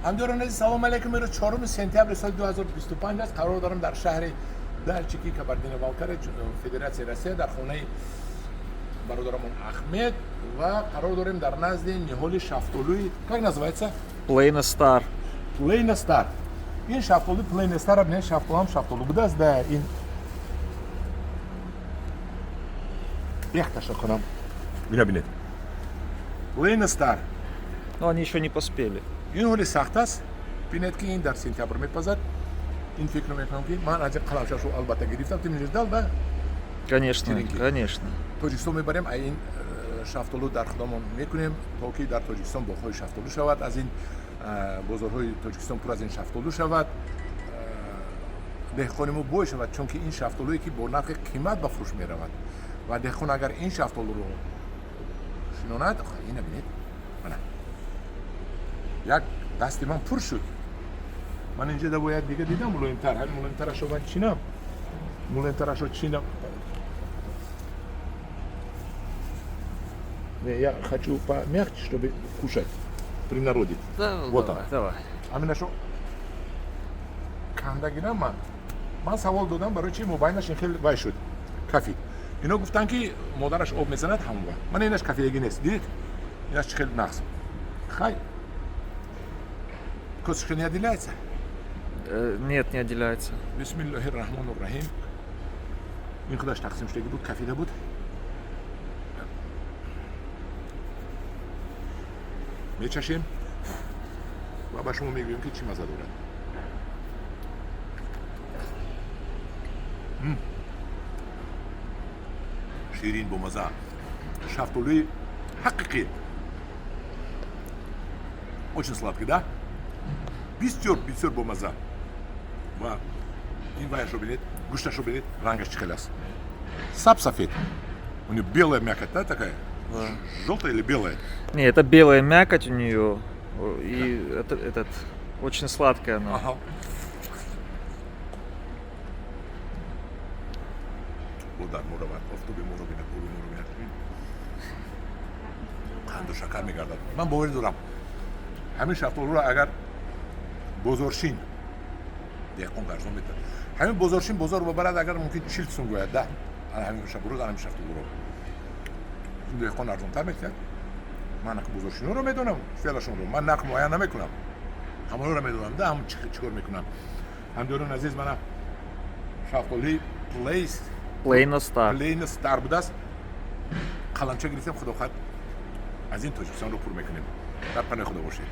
Ҳамдиёрони азиз, салом алейкум. Имрӯз 4 сентябри соли 2025 аст. Қарор дорам дар шаҳри Нальчики, Кабардино-Балкария, Федератсияи Россия, дар хонаи бародарамон Ахмед ва қарор дорем дар назди ниҳоли шафтолӯи, как называется? Плейна Стар. Плейна Стар. Ин шафтолӯи Плейна Стар, бинед, шафтолам шафтолӯ будааст да ин яхташа кунам. Бина, бинед. Плейна Стар. Но они еще не поспели. Ин ҳоли сахт аст. Бинед, ки ин дар сентябр мепазад. Ин фикр мекунам, ки ман аз ин қаламчашу албатта гирифтам. Ты мне ждал, да? Конечно, Черенки. Конечно. Тоҷикистон мебарем, а ин шафтолу дар худамон мекунем, то ки дар Тоҷикистон боғҳои шафтолу шавад, аз ин бозорҳои Тоҷикистон пур аз ин шафтолу шавад, деҳқони мо бой шавад, чунки ин шафтолуе ки бо нархи қимат ба фурӯш меравад ва деҳқон агар ин шафтолуро шинонад. Ина бинед, мана як дасти ман пур шуд. Ман инҷа да бояд дига дидам, мулоимтар, ҳамин мулоимтарашо ман чинам, мулоимтарашо чинам. Не, я хочу помягче, чтобы кушать при народе. Да, Вот давай, он. Давай. Ҳаминашо канда гирам ман. Ман савол додам, барои чи мобайнаш ин хел вай шуд, кафид. Ино гуфтанд, ки модараш об мезанад ҳамон вақт. Ман инаш кафидагӣ нест, дидед? Инаш чи хел нағз. Хай. Косточка не отделяется? Нет, не отделяется. Бисмиллоҳи раҳмони раҳим. Ин худаш тақсим шудагӣ буд, кафида буд. Мечашем ва ба шумо мегӯем, ки чӣ маза дорад. Ширин, бомаза, шафтолӯи ҳақиқӣ. Очень сладкий, да? Бисёр, бисёр бомаза. Ва ин ваяшро бинед, гӯшташро бинед, рангаш чӣ хел аст, сап сафед. У нее белая мякоть, да, такая? Желтая или белая? Не, это белая мякоть у нее. И это, этот очень сладкая она. Ага. Удар муравад, офтоби моро бинад, оби моро бинад. Қанду шакар мегардад. Ман боварӣ дорам. Ҳамин шафтолуро агар бозоршин, деҳқон гарзон метавад. Ҳамин бозоршин бозор бабарад, агар мумкин 40 сум гӯяд, да. Ана ҳамин шабурӯз ҳамин шафтолуро. Деҳқон арзонтар метиҳад. Ман бозоршиноро медонам, феълашонро. Ман нарх муайян намекунам. Ҳамонро медонам, да, ҳам чӣ кор мекунам. Ҳамдиёрон азиз, мана шафтоли Плейс. Плейна Стар. Плейна Стар будааст. Қаламча гирифтем, худо хоҳад, аз ин Тоҷикистонро пур мекунем. Дар паноҳи Худо бошед.